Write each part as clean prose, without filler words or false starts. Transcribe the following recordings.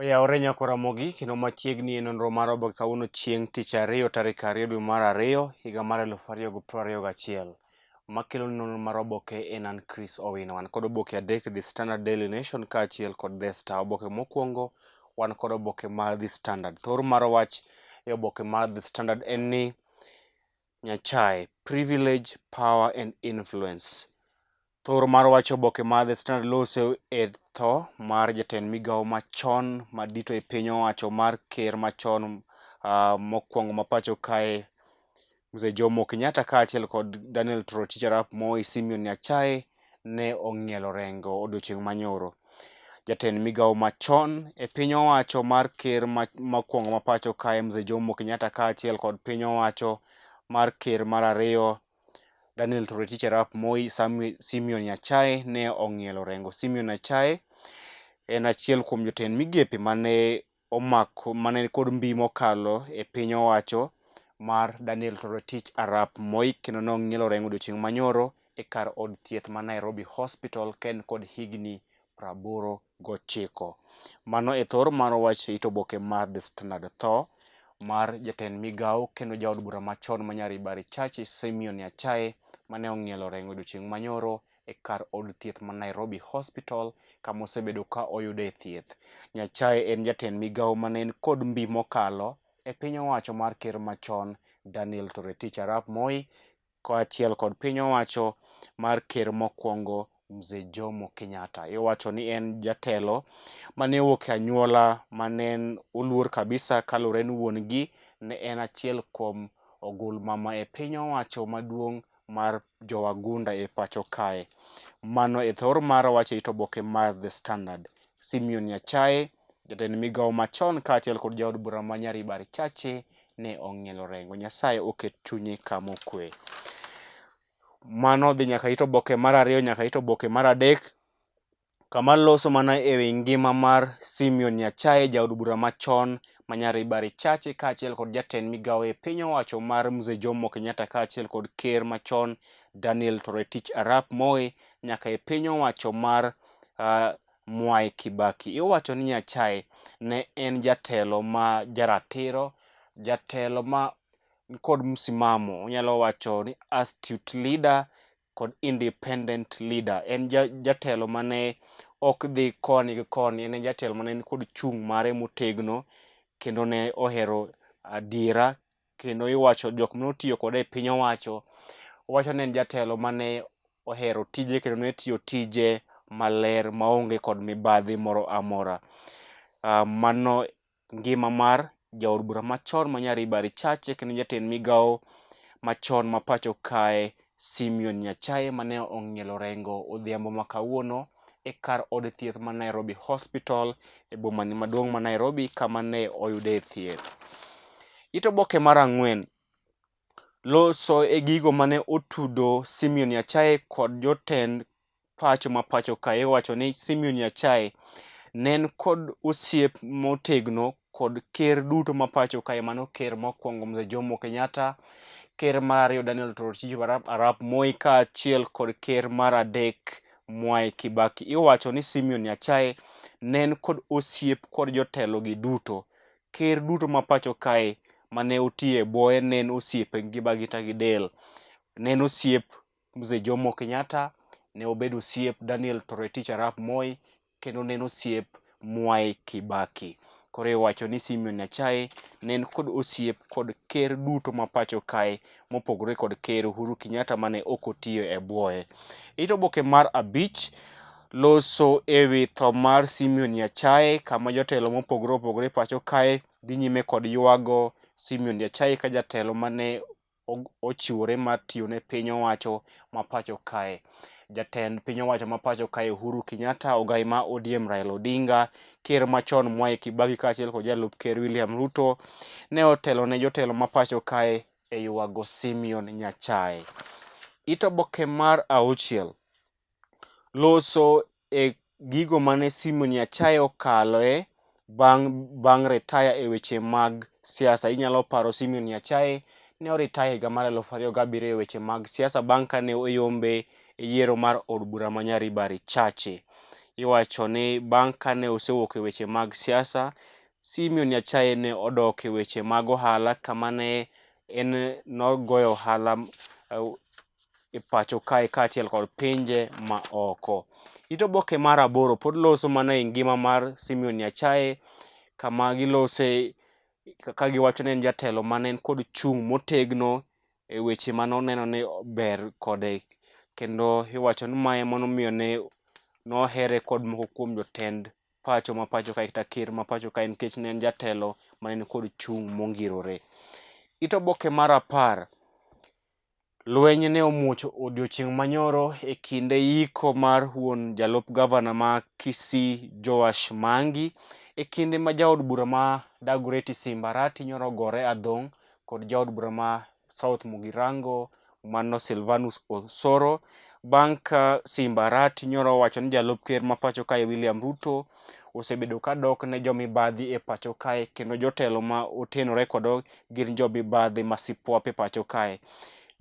Oyawore nyako Ramogi kendo machiegni e nonro mar oboke kawuono chieng' tich ariyo tarik 2 dwe mar 2 higa mar 2021. Makelo nonro mar oboke en an Chris Owino. Wan kod oboke adek The Standard Daily Nation kaachiel kod The Star. Oboke mokwongo wan kod oboke mar The Standard. Thor mar wach e oboke mar The Standard en ni Nyachae, privilege, power and influence. Thor mar wach oboke mar The Standard loso e tho mar jatend migawo machon madito e piny owacho mar ker machon mokwongo ma pacho kae Mzee Jomo Kenyatta kaachiel kod Daniel Toroitich arap Moi Simeon Nyachae ne ong'ielo rengo odiochieng' manyoro. Jatend migawo machon e piny owacho mar ker mokwongo ma pacho kae Mzee Jomo Kenyatta kaachiel kod piny owacho mar ker mar ariyo Daniel Toroitich arap Moi Simeon Nyachae ne ong'ielo rengo. Simeon Nyachae en achiel kuom jotend migepe mane omako mane kod mbi mokalo e piny owacho mar Daniel Toroitich arap Moi kendo ne ong'ielo rengo odiochieng' manyoro e kar od thieth ma Nairobi Hospital ka en kod higni 89. Mano e thor mar wach e it oboke mar The Standard. Tho mar jatend migawo kendo jaod bura machon ma Nyaribari Chache Simeon Nyachae mane ong'ielo rengo odiochieng' manyoro e kar od thieth ma Nairobi Hospital kama osebedo ka oyude thieth. Nyachae en jatend migawo mane en kod mbi mokalo e piny owacho mar ker machon Daniel Toroitich arap Moi kaachiel kod piny owacho mar ker mokwongo Mzee Jomo Kenyatta. Iwacho ni en jatelo mane owuok e anyuola mane en oluor kabisa kaluwore ni wuon gi ne en achiel kuom ogul mama e piny owacho maduong' mar jowagunda e pacho kae. Mano e thor mar wach e it oboke mar The Standard. Simeon Nyachae, jatend migawo machon kaachiel kod jaod bura ma Nyaribari Chache ne ong'ielo rengo. Nyasaye oket chunye kama okwe. Mano dhi nyaka it oboke mar ariyo nyaka it oboke mar adek kama loso mana e wi ngima mar Simeon Nyachae jaod bura machon ma Nyaribari Chache kaachiel kod jatend migawo e piny owacho mar Mzee Jomo Kenyatta kaachiel kod ker machon Daniel Toroitich arap Moi nyaka e piny owacho mar Mwai Kibaki. Iwacho ni Nyachae ne en jatelo ma jaratiro, jatelo ma kod msimamo, onyalo wacho ni astute leader kod independent leader. En jatelo mane ok dhi koni gi koni, en jatelo mane nikod chung' mare motegno kendo ne ohero adiera kendo iwacho jok mane otiyo kode e piny owacho wacho ni en jatelo mane ohero tije kendo ne tiyo tije maler maonge kod mibadhi moro amora. Mano ngima mar jaod bura machon ma Nyaribari Chache kendo jatend migawo machon ma pacho kae Simeon Nyachae mane ong'ielo rengo odhiambo ma kawuono e kar od thieth ma Nairobi Hospital e boma ni maduong' ma Nairobi kama ne oyude thieth. It oboke mar ang'wen loso e gigo mane otudo Simeon Nyachae kod jotend pacho ma pacho kae iwacho ni Simeon Nyachae ne en kod osiep motegno kod ker duto ma pacho kae mano ker mokwongo Mzee Jomo Kenyatta, ker mar ariyo Daniel Toroitich arap Moi kaachiel kod ker mar adek Mwai Kibaki. Iwacho ni Simeon Nyachae ne en kod osiep kod jotelo gi duto. Ker duto ma pacho kae mane otiyo e bwoye ne en osiepe ngima gi ta gi del. Ne en osiep Mzee Jomo Kenyatta, ne obedo osiep Daniel Toroitich arap Moi kendo ne en osiep Mwai Kibaki. Koro iwacho ni Simeon Nyachae ne en kod osiep kod ker duto ma pacho kae mopogore kod ker Uhuru Kenyatta mane ok otiyo e bwoye. It oboke mar abich loso e wi tho mar Simeon Nyachae kama jotelo mopogore opogore pacho kae dhi nyime kod ywago Simeon Nyachae ka jatelo mane ochiwore mar tiyo ne piny owacho ma pacho kae. Jatend piny owacho ma pacho kae Uhuru Kenyatta, ogai ma ODM Raila Odinga, ker machon Mwai Kibaki kaachiel kod jalup ker William Ruto ne otelo ne jotelo ma pacho kae e ywago Simeon Nyachae. It oboke mar auchiel loso e gigo mane Simeon Nyachae okaloe bang' retire e weche mag siasa. Inyalo paro Simeon Nyachae ne oretire higa mar 2007 e weche mag siasa bang' kane oyombe e yiero mar od bura ma Nyaribari Chache. Iwacho ni bang' kane osewuok e weche mag siasa, Simeon Nyachae ne odok e weche mag ohala kama ne en nogoyo ohala e pacho kae kaachiel kod pinje ma oko. It oboke mar aboro pod loso mana e ngima mar Simeon Nyachae kama gilose ka giwacho ni en jatelo mane en kod chung' motegno e weche mane oneno ni ber kode kendo iwacho ni mae emomiyo ne nohere kod moko kuom jotend pacho ma pacho kae kata ker ma pacho kae nikech ne en jatelo mane nikod chung' mongirore. It oboke mar 10. Lweny ne omuoch odiochieng' manyoro e kinde yiko mar wuon jalup gavana ma Kisii Joash Mangi e kinde ma jaod bura ma Dagoretti Simba Arati nyoro ogore adhong' kod jaod bura ma South Mugirango mano Silvanus Osoro bang' ka Simba Arati nyoro owacho ni jalup ker ma pacho kae William Ruto osebedo ka dok ne jomibadhi e pacho kae kendo jotelo ma otenore kodo gin jomibadhi ma sipwap e pacho kae.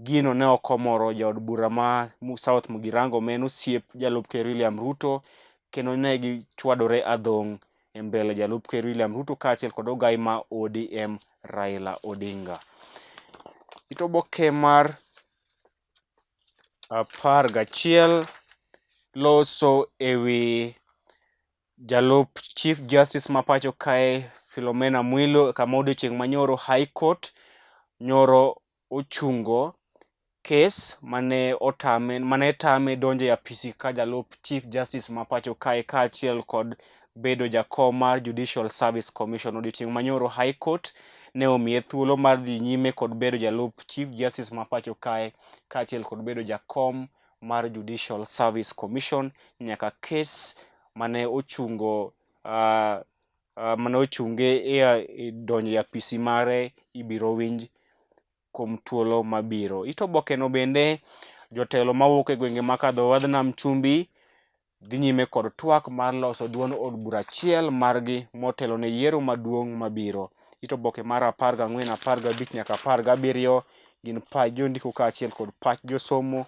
Gino ne ok omoro jaod bura ma South Mugirango ma en osiep jalup ker William Ruto kendo ne gichwadore adhong' e mbele jalup ker William Ruto kaachiel kod ogai ma ODM Raila Odinga. It oboke mar 11 loso ewi jalup Chief Justice ma pacho kae Philomena Mwilu kama odiochieng' manyoro High Court nyoro ochungo kes mane otame mane tame donjo e apisi ka jalup Chief Justice ma pacho kae kaachiel kod bedo jakom mar Judicial Service Commission. Odiochieng' manyoro High Court ne omiye thuolo mar dhi nyime kod bedo jalup Chief Justice ma pacho kae kaachiel kod bedo jakom mar Judicial Service Commission nyaka kes mane ochungo mane ochunge e donjo e apisi mare ibiro winj kuom thuolo mabiro. It obokeno bende jotelo mawuok e gwenge ma kadho wadh nam chumbi dhi nyime kod twak mar loso duond od bura achiel margi motelo ne yiero maduong' mabiro. It oboke mar 14, 15 nyaka 17 gin pach jondiko kaachiel kod pach josomo,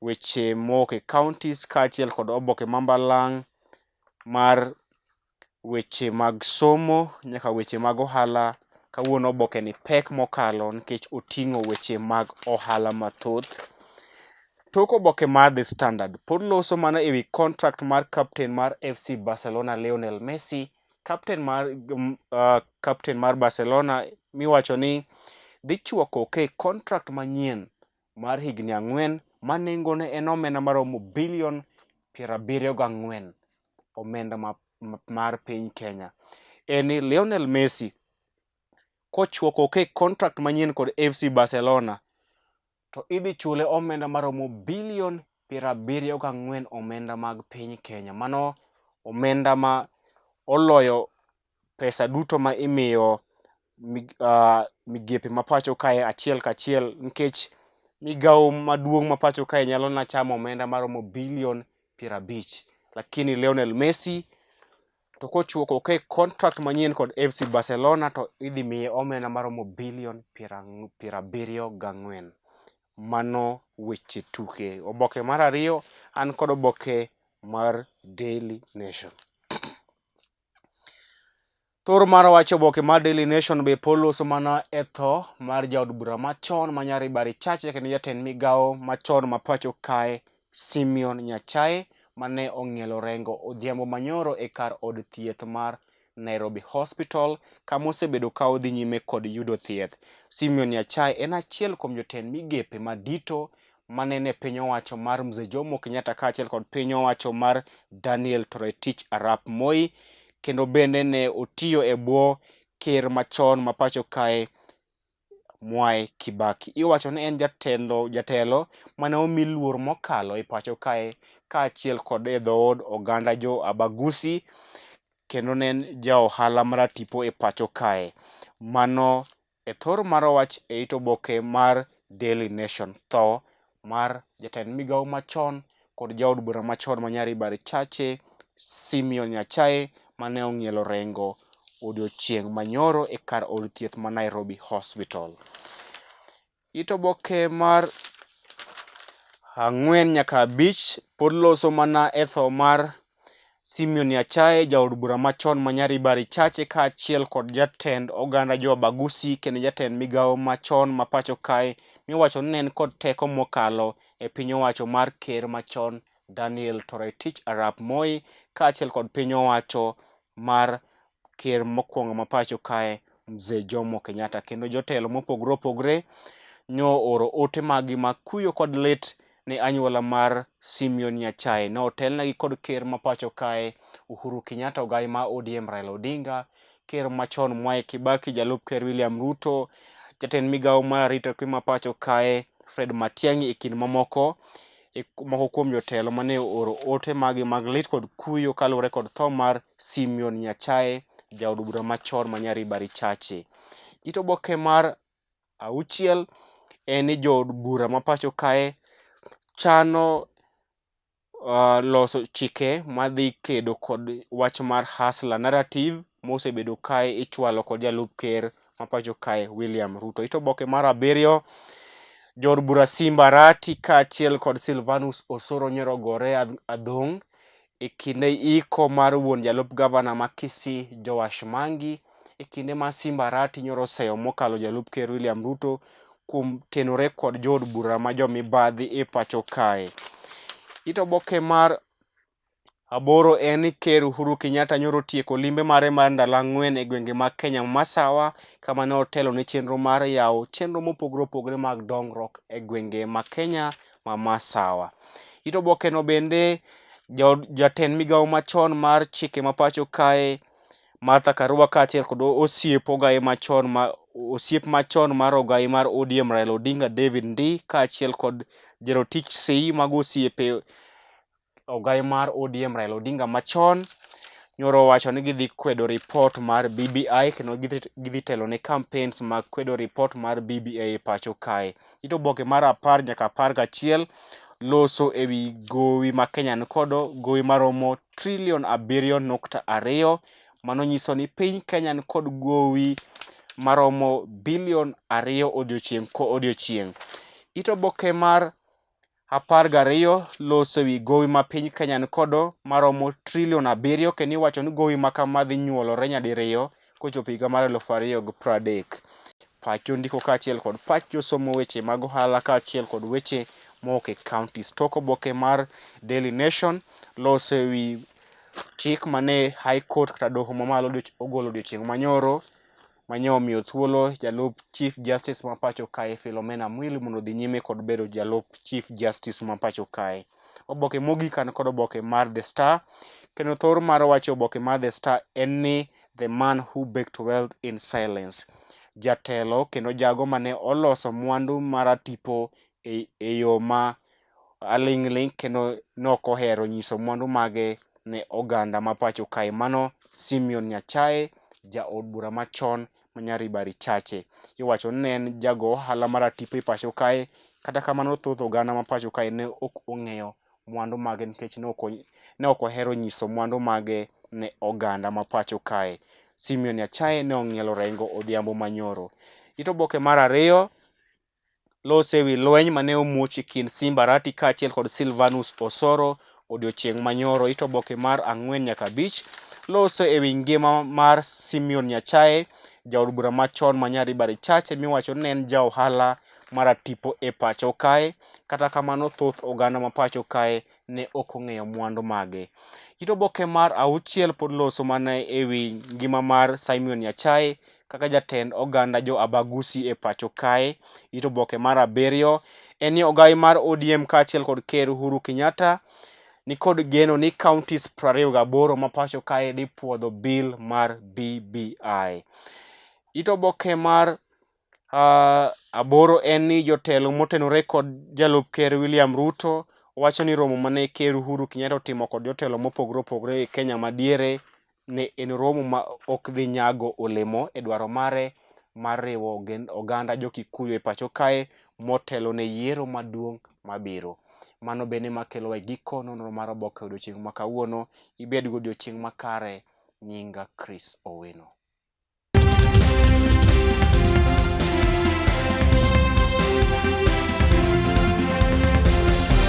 weche mowuok e counties kaachiel kod oboke ma mbalang' mar weche mag somo nyaka weche mag ohala. Kawuono oboke ni pek mokalo nikech oting'o weche mag ohala mathoth. Tok oboke mar The Standard pod loso mana ewi contract mar captain mar FC Barcelona Lionel Messi. Captain mar captain mar Barcelona miwacho ni dhi chwako ke contract manyien mar higni 4 ma nengone en omenda maromo bilion 74 omenda mar piny Kenya. En ni Lionel Messi kochwako ke contract manyien kod FC Barcelona to idhi chule omenda maromo bilion 74 omenda mag piny Kenya. Mano omenda ma oloyo pesa duto ma imiyo migepe ma pacho kae achiel kachiel nikech migawo maduong' ma pacho kae nyalo na chamo omenda maromo bilion 50. Lakini Lionel Messi to kochwoko ke contract manyien kod FC Barcelona to idhi miye omenda maromo bilion 74. Mano weche tuke. Oboke mar 2 an kod oboke mar Daily Nation. Thor mar wach oboke mar Daily Nation be pod loso mana e tho mar jaod bura machon ma Nyaribari Chache kendo jatend migawo machon ma pacho kae Simeon Nyachae mane ong'ielo rengo odhiambo manyoro e kar od thieth mar Nairobi Hospital kama osebedo ka odhi nyime kod yudo thieth. Simeon Nyachae en achiel kuom jotend migepe madito manene piny owacho mar Mzee Jomo Kenyatta kaachiel kod piny owacho mar Daniel Toroitich arap Moi kendo bende ne otiyo e bwo ker machon ma pacho kae Mwai Kibaki. Iwacho ni en jatelo mane omi luor mokalo e pacho kae kaachiel kod e dhood oganda jo Abagusi kendo ne en ja ohala maratipo e pacho kae. Mano e thor mar wach e it oboke mar Daily Nation. Tho mar jatend migawo machon kod jaod bura machon ma Nyaribari Chache Simeon Nyachae mane ong'ielo rengo odiochieng' manyoro e kar od thieth ma Nairobi Hospital. It oboke mar 4 nyaka 5 pod loso mana e tho mar Simeon Nyachae, jaod bura machon ma Nyaribari Chache kaachiel kod jatend oganda jo Abagusi kendo jatend migawo machon ma pacho kae miwacho ni ne en kod teko mokalo e piny owacho mar ker machon Daniel Toroitich arap Moi kaachiel kod piny owacho mar ker mokwongo ma pacho kae Mzee Jomo Kenyatta. Kendo jotelo mopogore opogore nyo oro ote maggi mag kuyo kod lit ne anyuola mar Simeon Nyachae. Ne otelnegi kod ker ma pacho kae Uhuru Kenyatta, ogai ma ODM Raila Odinga, ker machon Mwai Kibaki, jalup ker William Ruto, jatend migawo mar arita kwe ma pacho kae Fred Matiang'i e kind mamoko. E moko kuom jotelo mane ooro ote magi mag lit kod kuyo kaluwore kod tho mar Simeon Nyachae, jaod bura machon ma Nyaribari Chache. It oboke mar auchiel en ni jood bura ma pacho kae chano loso chike madhi kedo kod wach mar hustler narrative mosebedo kae ichwalo kod jalup ker ma pacho kae William Ruto. It oboke mar abiriyo, jood bura Simba Arati kaachiel kod Silvanus Osoro nyoro gore adhong' e kinde iko mar wuon jalup gavana ma Kisii Joash Mangi e kinde ma Simba Arati nyoro oseyo mokalo jalup ker William Ruto kuom tenore kod jood bura ma jomibadhi e pacho kae. It oboke mar aboro en ni Ker Uhuru Kenyatta nyoro otieko limbe mare mar ndalo ang'wen e gwenge mag Kenya masawa kama ne otelo ne chenro mar yawo chenro mopogore opogore mag dongruok e gwenge ma Kenya ma masawa. It obokeno bende jatend migawo machon mar chike ma pacho kae Martha Karua kaachiel kod osiep ogaye machon ma osiep machon mar ogaye mar ODM Raila Odinga David Ndii kaachiel kod Jerotich Sei mago osiepe ogaye mar ODM Raila Odinga machon nyoro owacho ni gidhi kwedo ripot mar BBI kendo gidhi telo ne campaigns mag kwedo ripot mar BBI e pacho kae. It oboke mar 10 nyaka 11 loso e wi gowi ma Kenya nikodo, gowi maromo trilion 7.2. Mano nyiso ni piny Kenya nikod gowi maromo bilion 2 odiochieng' ko odiochieng'. It oboke mar 12 loso e wi gowi ma piny Kenya nikodo maromo trilion 7 kendo iwacho ni gowi ma kama dhi nyuolore nyadiriyo kochopo higa mar 2030. Pach jondiko kaachiel kod pach josomo weche mag ohala kaachiel kod weche mowuok e counties. Tok oboke mar Daily Nation loso e wi chik mane High Court kata doho mamalo ogolo odiochieng' manyoro manye omiyo thuolo jalup Chief Justice ma pacho kae Philomena Mwilu mondo odhi nyime kod bedo jalup Chief Justice ma pacho kae. Oboke mogik an kod oboke mar The Star kendo thor mar wacho oboke mar The Star en ni The Man Who Baked Wealth in Silence. Jatelo kendo jago mane oloso mwandu maratipo e yo ma aling'ling' kendo nok ohero nyiso mwandu mage ne oganda ma pacho kae. Mano Simeon Nyachae, jaod bura machon ma Nyaribari Chache. Iwacho ni ne en jago ohala maratipo e pacho kae, kata kamano thoth oganda ma pacho kae ne ok ong'eyo mwandu mage nikech ne ok ohero nyiso mwandu mage ne oganda ma pacho kae. Simeon Nyachae ne ong'ielo rengo odhiambo manyoro. It oboke mar ariyo lose wi lweny mane omuoch e kind Simba Arati kaachiel kod Silvanus Osoro odiochieng' manyoro. It oboke mar 4 nyaka 5 loso e wi ngima mar Simeon Nyachae, jaod bura machon ma Nyaribari Chache miwacho ni ne en ja ohala maratipo e pacho kae. Kata kamano thoth oganda ma pacho kae ne ok ong'eyo mwandu mage. It oboke mar 6 pod loso mana e wi ngima mar Simeon Nyachae kaka jatend oganda jo Abagusi e pacho kae. It oboke mar 7 en ni ogai mar ODM kaachiel kod Ker Uhuru Kenyatta nikod geno ni counties 28 ma pacho kae dhi puodho bill mar BBI. It oboke mar 8 en ni jotelo motenore kod jalup ker William Ruto wacho ni romo mane Ker Uhuru Kenyatta otimo kod jotelo mopogore opogore e Kenya madiere ne en romo ma ok dhi nyago olemo e dwaro mare mar riwo oganda jo Kikuyu e pacho kae motelo ne yiero maduong' mabiro. Mano bende makelo e giko nonro mar oboke odiochieng' ma kawuono. Ibed gi odiochieng' makare. Nyinga Chris Owino.